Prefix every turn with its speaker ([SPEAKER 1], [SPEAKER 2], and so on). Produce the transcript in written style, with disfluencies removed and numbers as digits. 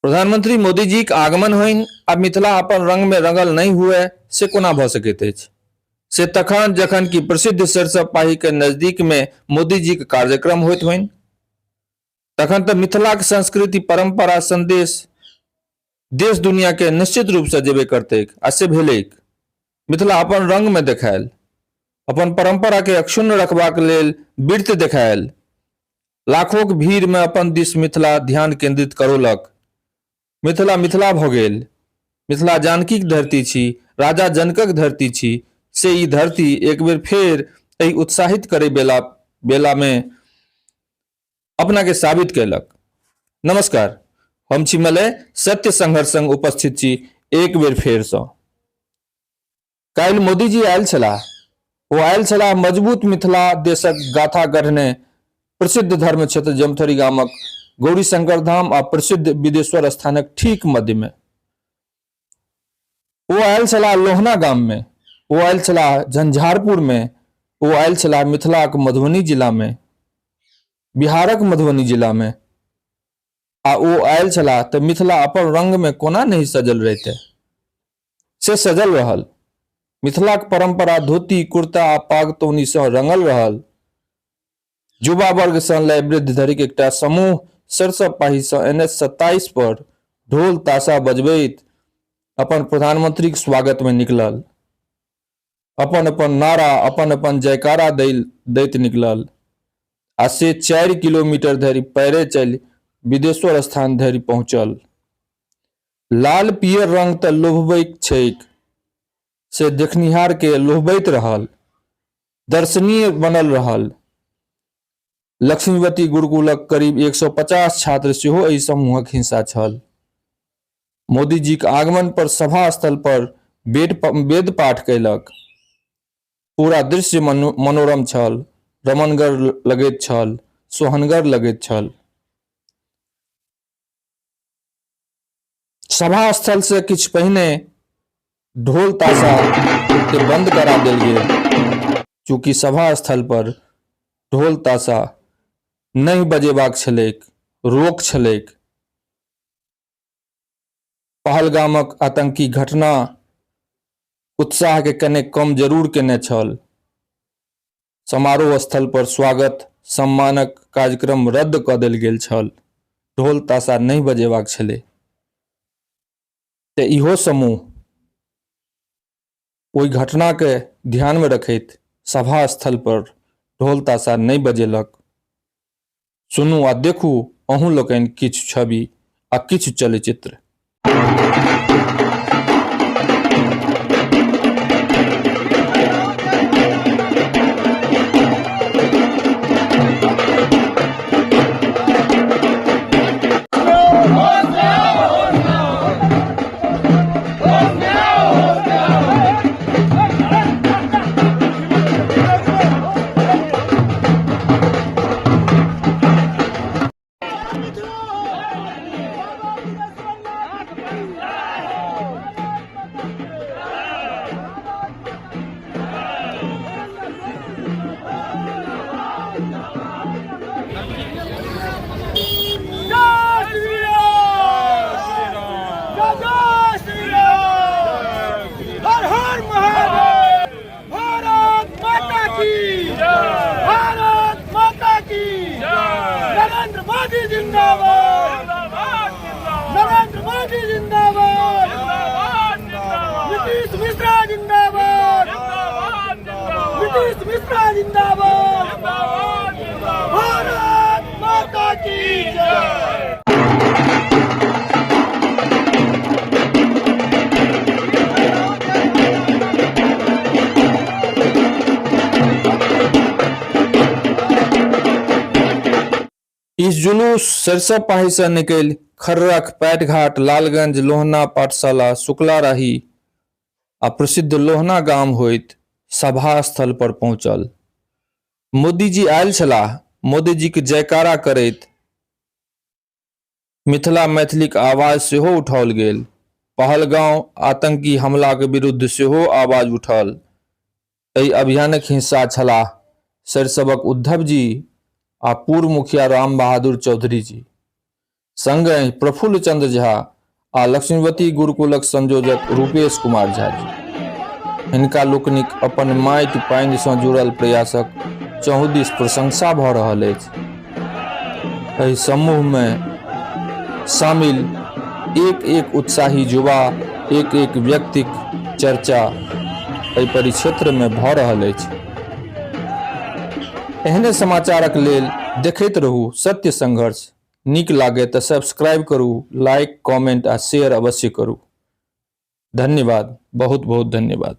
[SPEAKER 1] प्रधानमंत्री मोदीजीक आगमन होइन आ मिथिला अपन रंगमे रंगल नहि हुए से कोना भऽ सकैत अछि, से तखन जखन कि प्रसिद्ध सरिसब पाहीके नजदीकमे मोदीजीक कार्यक्रम होइत होइन। तखन तऽ मिथिलाक संस्कृति, परंपरा, संदेश देश दुनिया के निश्चित रूपसँ जेबे करतैक आ से भेलैक। मिथिला अपन रंगमे देखायल, अपन परंपराके अक्षुण्ण रखबाक लेल वृत्त देखायल। लाखोक भीड़मे अपन दिस मिथिला ध्यान केंद्रित करौलक। मिथिला मिथिला भऽ गेल। मिथिला जानकीक धरती छी, राजा जनकक धरती छी, से ई धरती एक बेर फेर एहि उत्साहित करै बेला बेलामे अपनाके साबित कयलक। नमस्कार, हम छी मलय, सत्य संघर्ष संग उपस्थित छी एक बेर फेरसँ। काल्हि मोदीजी आयल छलाह। ओ आयल छलाह मजबूत मिथिला देशक गाथा गढ़ने प्रसिद्ध धर्म क्षेत्र जमथरी गामक गौरीशंकर धाम आ प्रसिद्ध विदेश्वर स्थानक ठीक मध्यमे। ओ आयल छलाह लोहना गाममे, ओ आयल छलाह झंझारपुरमे, ओ आयल छलाह मिथिलाक मधुबनी जिलामे, बिहारक मधुबनी जिलामे। आ ओ आयल छलाह तऽ मिथिला अपन रंगमे कोना नहि सजल रहितै, से सजल रहल। मिथिलाक परंपरा धोती, कुर्ता आ पाग तौनीसँ रंगल रहल। युवा वर्गसँ लय वृद्ध धरिक एकटा समूह सरिसब पाहीसँ एन एच 27 पर ढोल ताशा बजबैत अपन प्रधानमंत्रीक स्वागतमे निकलल। अपन अपन नारा, अपन अपन जयकारा दैत निकलल आ से 4 किलोमीटर धरि पैरे चलि विदेश्वर स्थान धरि पहुँचल। लाल पियर रंग तऽ लोभबैत छैक, से देखनिहार के लोभबैत रहल, दर्शनीय बनल रहल। लक्ष्मीवती गुरुकुलक करीब 150 छात्र सेहो एहि समूहक हिस्सा छल। मोदीजीक आगमन पर सभा स्थल पर वेद पाठ कयलक। पूरा दृश्य मनोरम छल, रमणगर लगैत छल, सोहनगर लगैत छल। सभा स्थल से किछु पहिने ढोल ताशा के बंद करा देल गेल। चूँकि सभा स्थल पर ढोल ताशा नहि बजेबाक छलैक, रोक छलैक। पहलगामक आतंकी घटना उत्साह के कने कम जरूर केने छल। समारोह स्थल पर स्वागत सम्मानक कार्यक्रम रद्द कऽ देल गेल छल। ढोल ताशा नहि बजेबाक छलै। तऽ इहो समूह ओहि घटनाके ध्यानमे रखैत सभा स्थल पर ढोल ताशा नहि बजेलक। सुनू आ देखू अहूँ लोकनि किछु छवि आ किछु चलचित्र।
[SPEAKER 2] हर हर महादेव, भारत माता की, भारत माता की, नरेंद्र मोदी जिंदाबाद, नरेंद्र मोदी जिंदाबाद, नीतीश मिश्रा जिंदाबाद, नीतीश मिश्रा जिंदाबाद, भारत माता की जय।
[SPEAKER 1] इस जुलूस सरिसब पाही से निकलि खर्रख, पैटघाट, लालगंज, लोहना पाठशाला, शुक्ला राही आ प्रसिद्ध लोहना गाम होइत सभा स्थल पर पहुंचल। मोदीजी आयल छलाह। मोदीजीक जयकारा करैत मिथिला मैथिलीक आवाज सेहो उठाओल गेल। पहलगांव आतंकी हमलाक विरुद्ध सेहो आवाज उठल। एहि अभियानक हिस्सा छलाह सरिसबक उद्धव जी आ पूर्व मुखिया राम बहादुर चौधरी जी। संगहि प्रफुल्ल चंद्र झा आ लक्ष्मीवती गुरुकुलक संयोजक रूपेश कुमार झा जी। हिनका लोकनिक अपन माटि पानि सँ जुड़ल प्रयासक चहुदिस प्रशंसा भऽ रहल अछि। एहि समूह मे शामिल एक एक उत्साही युवा, एक एक व्यक्तिक चर्चा एहि परिक्षेत्र मे भऽ रहल अछि। एहने समाचारक लेल देखैत रहू सत्य संघर्ष। नीक लागे तऽ सब्सक्राइब करू, लाइक, कमेंट आ शेयर अवश्य करू। धन्यवाद, बहुत बहुत धन्यवाद।